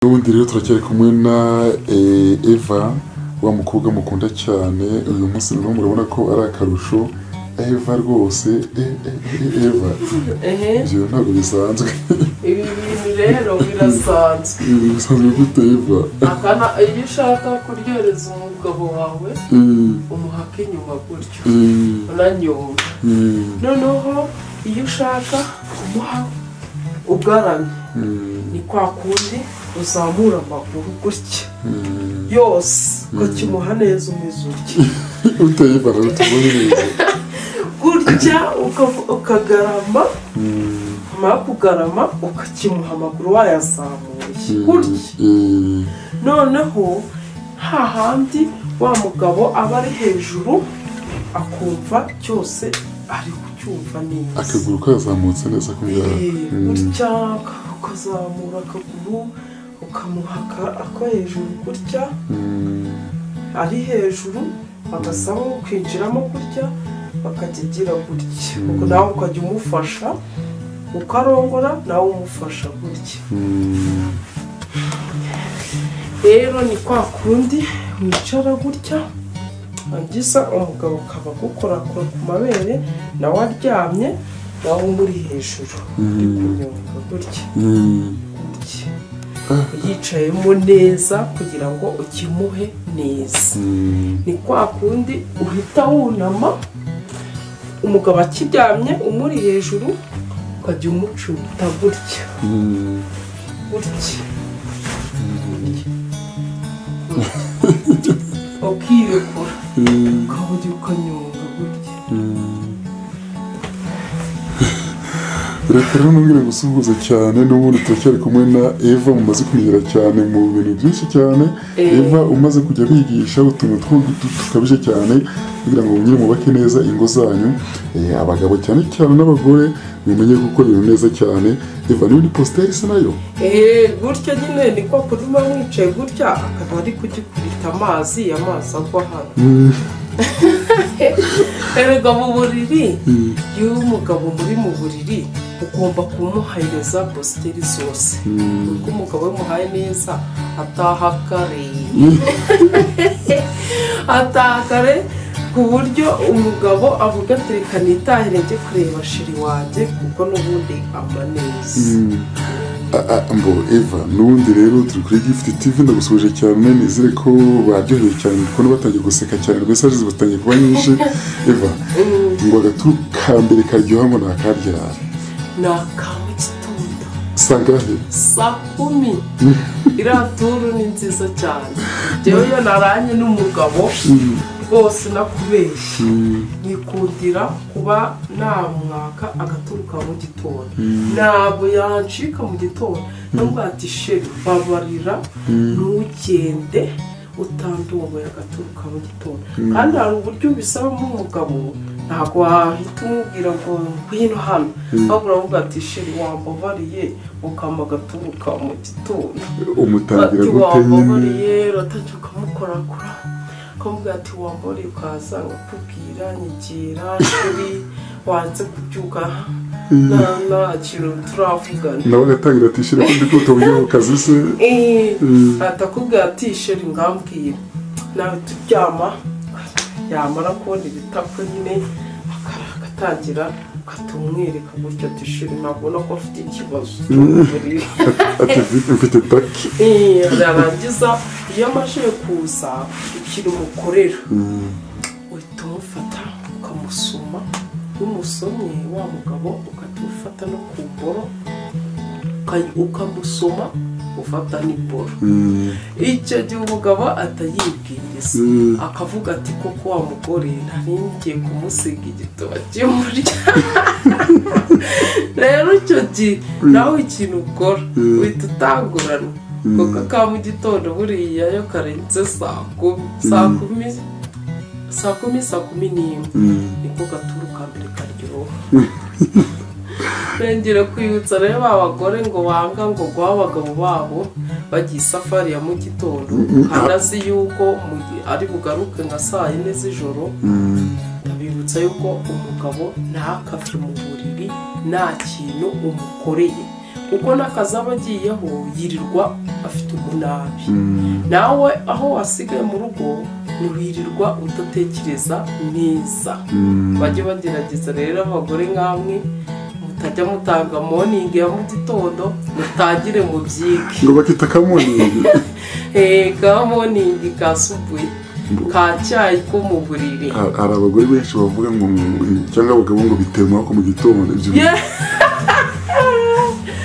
N'ubundi rero turacyari kumwe na Eva, wa mukobwa mukunda cyane. Uyu munsi rero murabona ko ari akarusho. Eva rwose, Eva, ibyo ntabwo bisanzwe. Ibi bintu rero birasanzwe. Ibi bisanzwe gute, Eva? Iyo ushaka kuryohereza umugabo wawe, umuhaka inyuma gutyo, unanyonga. Noneho iyo ushaka kumuha ugaramye, ni kwa kundi uzamura amaguru gutya yose, ukakimuha neza umeze utya. Uteye ibara tubone neza. Gutya ukagarama, wamara kugarama ukakimuha amaguru wayazamuye gutya. Noneho hahandi wa mugabo aba ari hejuru akumva cyose ari kucyumva neza. Akaguru kazamutse neza kumugara. Gutya ukazamura akaguru ukamuha ako hejuru gutya, ari hejuru agasaba kwinjiramo gutya, bakakigira gutya. Ubwo nawe ukajya umufasha ukarongora, nawe umufasha gutya. Rero ni kwa kundi wicara gutya, angiza umugabo akaba agukorakora ku mabere, nawe aryamye, nawe umuri hejuru uri kunyonga gutya gutya, yicayemo neza kugira ngo ukimuhe neza. Ni kwa kundi uhita wunama, umugabo akiryamye umuri hejuru, ukajya umucuta gutya gutya, ukirekura, ukabujya ukanyonga gutya. Reka rero nongere gusuhuza cyane. N'ubundi turacyari kumwe na Eva, mumaze kumenyera cyane mu bintu byinshi cyane. Eva umaze kujya bigisha utuntu tukabije cyane kugira ngo nyine mubake neza ingo zanyu, abagabo cyane cyane n'abagore mumenye gukora ibintu neza cyane. Eva, niba ni positeri se nayo? Gutya nyine ni kwa kundi muba mwicaye gutya, akaba ari kugikubita amazi, amazi agwa hano. Erega mu buriri, iyo umugabo muri mu buriri ugomba kumuhereza positeri zose. Kuko umugabo umuhaye neza ataha kare. Ataha kare ku buryo umugabo avuga ati reka nitahire njye kureba shiri wanjye, kuko n'ubundi ama neza. Mbo Eva, n'ubundi rero turi kuri Gift TV, ndagusuhuje cyane, nizere ko baryohewe cyane, kuko batangiye guseka cyane, messages batangiye kuba nyinshi. Eva, ngo agaturu ka mbere karyoha ngo nakaryara? Ni aka mu gitondo. Sangahe? Saa 10. Iriya turu ni nziza cyane. Njyewe iyo naranye n'umugabo rwose nakubeshye, nikundira kuba namwaka agaturuka mu gitondo. Ntabwo yancika mu gitondo. Ndamubwira ati sheri babarira, ntugende utandongoye agaturuka mu gitondo. Kandi hari uburyo ubisabamo umugabo, ntabwo wahita umubwira ngo ngwino hano, ahubwo uravuga ati sheri wambabariye ukampa agaturuka mu gitondo. Umutangira gute nyine? Wambabariye, uratangira ukamukorakora, ukamubwira ati wambabariye ukaza nkakubwira, nyigira sheri wanze kubyuka nta kintu turavugana. Nawe agatangira ati sheri ko ndi kwita mu kazi se? Atakubwira ati sheri ngambwira, nawe turyama. Yamara kubona ibitapfa nyine agatangira ukatumwereka gutya ati sheri nabona ko afite ikibazo cy'umubiri. Ati mfite taki. Yarangiza iyo amaze kuza ikintu umukorera, uhita umufata ukamusoma. Iyo umusomye wa mugabo ugahita ufata no ku mboro ukamusoma, ufata n'iboro. Icyo gihe umugabo atayibwiriza, akavuga ati koko wa mugore nari ngiye kumusiga igituba cy'umurya. Rero icyo gihe nawe ikintu ukora uhita utangurana, kuko ka mu gitondo buriya yo karenze saa 10, saa 10, saa 10, saa 11 niko gaturuka mbere karyoha. Nongera kwibutsa rero abagore ngo banga ngo guha abagabo babo bagiye isafari ya mu gitondo, kandi azi yuko ari bugaruke nka saa 4 z'ijoro. Ndabibutsa yuko umugabo ntakave mu buriri nta kintu umukoreye. Kuko n'akazi aba agiyeho yirirwa afite umunabi. Nawe aho wasigaye mu rugo ntiwirirwa udatekereza neza. Bajye bagerageza rero abagore nk'amwe mutajya mutanga morning ya mu gitondo, mutangire mu byige. Ngo bakita ka morning. Ka morning ka subuye ka cyayi ko mu buriri. Hari abagore benshi bavuga ngo cyangwa abagabo ngo bitera umwaka mu gitondo.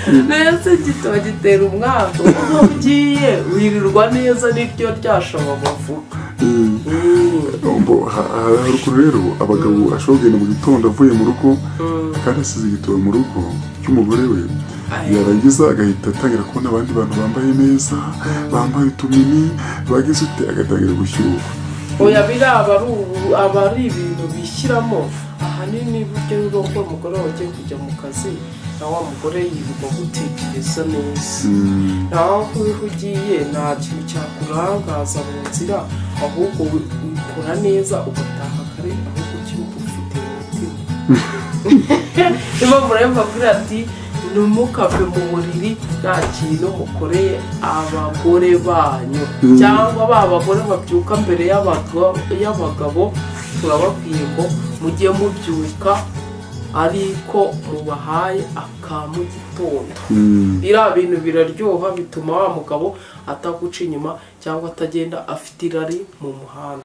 Nese gito gitera umwaka uko ugiye wirirwa neza niryo ryashaba bavuga. Hari ukuntu rero abagabo ashobora kugenda mu gitondo avuye mu rugo kandi asize igitoro mu rugo cy'umugore we, yarangiza agahita atangira kubona abandi bantu bambaye neza, bambaye utumini, bagize ute, agatangira gushyuha. Oya biriya aba ari ibintu bishyiramo ahanini buryo n'ubwo umugore wawe ugiye kujya mu kazi na wa mugore yirirwa gutekereza neza. Naho aho ugiye nta kintu cyakurangaza mu nzira, ahubwo ukora neza ugataha kare, ahubwo ukiri ufite umutima. Niba muremba kuri ati ntimukave mu buriri nta kintu mukoreye abagore banyu, cyangwa ba bagore babyuka mbere y'abagabo, turababwiye ngo mujye mubyuka ariko mubahaye aka mu gitondo. Biriya bintu biraryoha, bituma wa mugabo ataguca inyuma cyangwa atagenda afite irari mu muhanda.